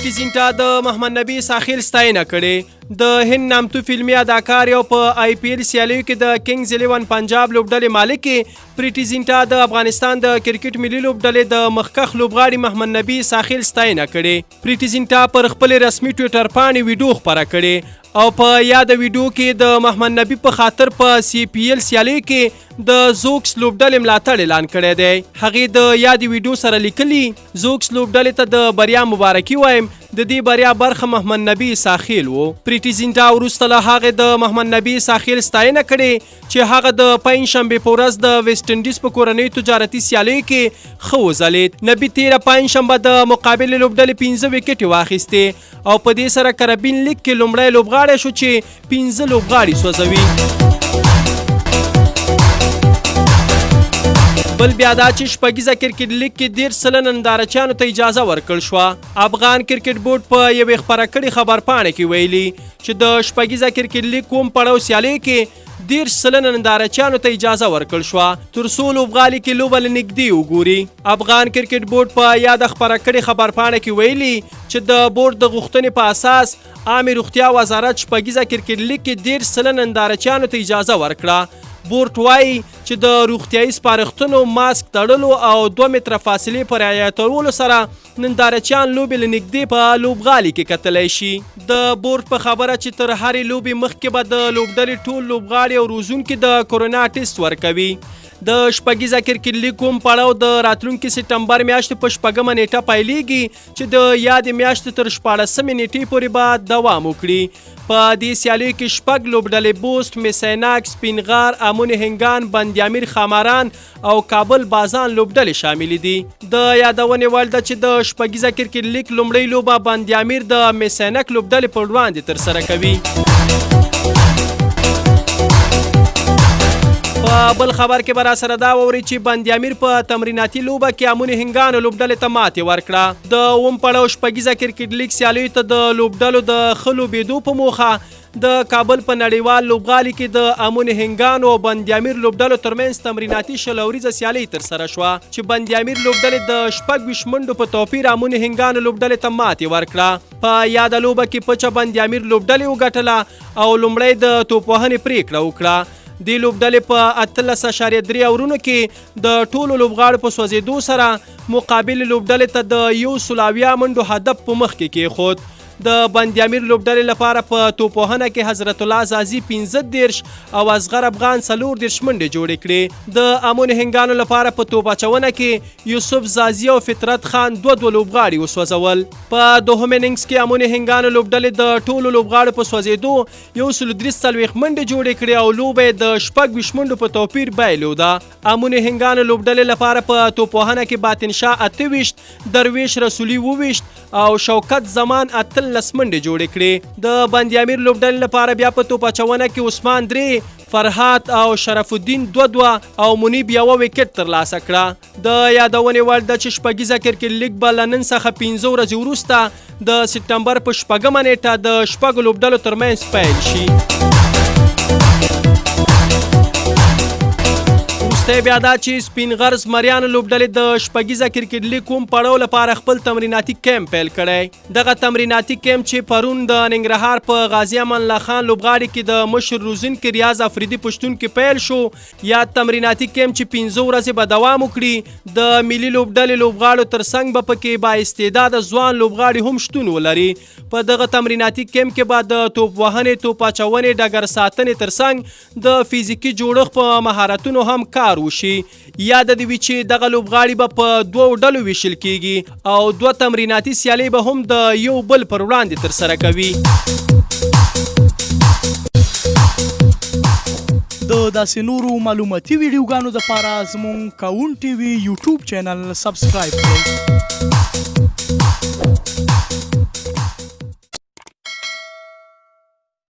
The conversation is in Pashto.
پریټي زینټا د محمد نبي ساخیل ستاینه کړې. د هند نامتو فلمي اداکار او په آی پي ایل سیالیو کې د کینګز الیون پنجاب لوبډلې مالکې پریټي زینټا د افغانستان د کرکټ ملي لوبډلې د مخکښ لوبغاړي محمد نبي ساخیل ستاینه کړې. پریټي زینټا پر خپلې رسمي ټویټر پاڼې ویډیو خپره کړې او په یاده ویډیو کې د محمد نبي په خاطر په سی پي ایل سیالیو کې د زوکس لوبډلې ملاتړ اعلان کړی دی. هغې د یادې ویډیو سره لیکلي، زوکس لوبډلې ته د بریا مبارکي وایم، د دې بریا برخه محمد نبي عیسی وو. پریټي زینټا وروسته له هغې د محمد نبي عیسی ستاینه کړې چې هغه د پنجشنبې په ورځ د ویسټ انډیز په کورنۍ تجارتي سیالیو کې ښه وځلید. نبي تیره پنجشنبه د مقابلې لوبډلې 5 ویکټې واخیستې او په دې سره کربین لیګ کې لومړی لوبغاړی شو چې 5 لوبغاړي سوځوي. بل بیا دا چې شپږیزه کرکټ لیګ کې 30% نندارچیانو ته اجازه ورکړل شوه. افغان کرکټ بورډ په یوې خپره کړې خبرپاڼه کې ویلي چې د شپږیزه کرکټ لیګ کوم پړاو سیالۍ کې 30% نندارچیانو ته اجازه ورکړل شوه تر څو لوبغالي کې لوبه له نږدې وګوري. افغان کرکټ بورډ په یاده خپره کړې خبرپاڼه کې ویلي چې د بورډ د غوښتنې په اساس عامې روغتیا وزارت شپږیزه کرکټ لیګ کې 30% نندارچیانو ته اجازه ورکړه. بورډ وایي چې د روغتیایي سپارښتنو، ماسک تړلو او 2 متره فاصلې په رعایتولو سره نندارچیان لوبې له نږدې په لوبغالي کې کتلی شي. د بورډ په خبره چې تر هرې لوبې مخکې به د لوبډلې ټول لوبغاړي او روزونکي د کورونا ټیسټ ورکوي. د شپږیزه کرکټ لیګ کوم پړاو د راتلونکي سپټمبر میاشتې په 6مه نیټه پیلیږي چې د یادې میاشتې تر 16مې نیټې پورې به دوام وکړي. په دې سیالیو کې 6 لوبډلې بوسټ، میسیناک، سپینغار، امون هنګان، بندیامیر خاماران او کابل بازان لوبډلې شاملې دي. د یادونې وړ ده چې د شپږیزه کرکټ لیګ لومړۍ لوبه بندیامیر د میسینک لوبډلې پر وړاندې ترسره کوي. په بل خبر کې به راسره دا واورئ چې بندیامیر په تمریناتي لوبه کې امون هنګانو لوبډلې ته ماتې ورکړه. د اووم پړاو شپږیزه کرکټ لیګ سیالیو ته د لوبډلو د ښه لوبېدو په موخه د کابل په نړیوال لوبغالي کې د امون هنګانو او بندیامیر لوبډلو ترمنځ تمریناتي 20 اوریزه سیالۍ ترسره شوه چې بندیامیر لوبډلې د 26 منډو په توپیر امون هنګانو لوبډلې ته ماتې ورکړه. په یاده لوبه کې پچه بندیامیر لوبډلې وګټله او لومړی د توپوهنې پرېکړه وکړه. دې لوبډلې په 18.3 اورونو کې د ټولو لوبغاړو په سوځېدو سره مقابلې لوبډلې ته د 170 منډو هدف په مخ کې کېښود. د بندیامیر لوبډلې لپاره په توپوهنه کې حضرت الله ځاځي 35 او اصغر افغان 34 منډې جوړې کړې. د امون هنګانو لپاره په توپ اچونه کې یوسف ځاځي او فطرت خان 2-2 لوبغاړي وسوځول. په دوهم اننګز کې امون هنګانو لوبډلې د ټولو لوبغاړو په سوځېدو 143 منډې جوړې کړې او لوبه یې د 26 منډو په توپیر بایلوده. امون هنګانو لوبډلې لپاره په توپوهنه کې باطن شاه 28، درویش رسولي 27 او شوکت زمان 18 منډې جوړې کړې. د بندیامیر لوبډلې لپاره بیا په توپ اچونه کې عثمان 3، فرهاد او شرف الدین 2-2 او منیب 1 ویکټ ترلاسه کړه. د یادونې وړ ده چې شپږیزه کرکټ لیګ به له نن څخه 5 ورځې وروسته د سپټمبر په 6مه نیټه د 6 لوبډلو ترمنځ پیل شي. وروستی بیا دا چې سپین غر زمریانو لوبډلې د شپږیزه کرکټ لیګ کوم پړاو لپاره خپل تمریناتي کیمپ پیل کړی. دغه تمریناتي کیمپ چې پرون د ننګرهار په غازي امان الله خان لوبغاړي کې د مشر روزونکي ریاض افریدي په شتون کې پیل شو. یاد تمریناتي کیمپ چې 5 ورځې به دوام وکړي، د ملي لوبډلې لوبغاړو ترڅنګ به پکې با استعداده ځوان لوبغاړي هم شتون ولري. په دغه تمریناتي کیمپ کې به د توپ وهنې، توپ اچونې، ډګر ساتنې ترڅنګ د فزیکي جوړښت په مهارتونو هم کار وشي. یاده دې وي چې دغه لوبغاړي به په 2 ډلو ویشل کیږي او 2 تمریناتي سیالۍ به هم د یو بل پر وړاندې ترسره کوي. د داسې نورو معلوماتي ویډیوګانو لپاره زموږ کاوون ټي وي یوټیوب چینل سبسکرایب کړئ.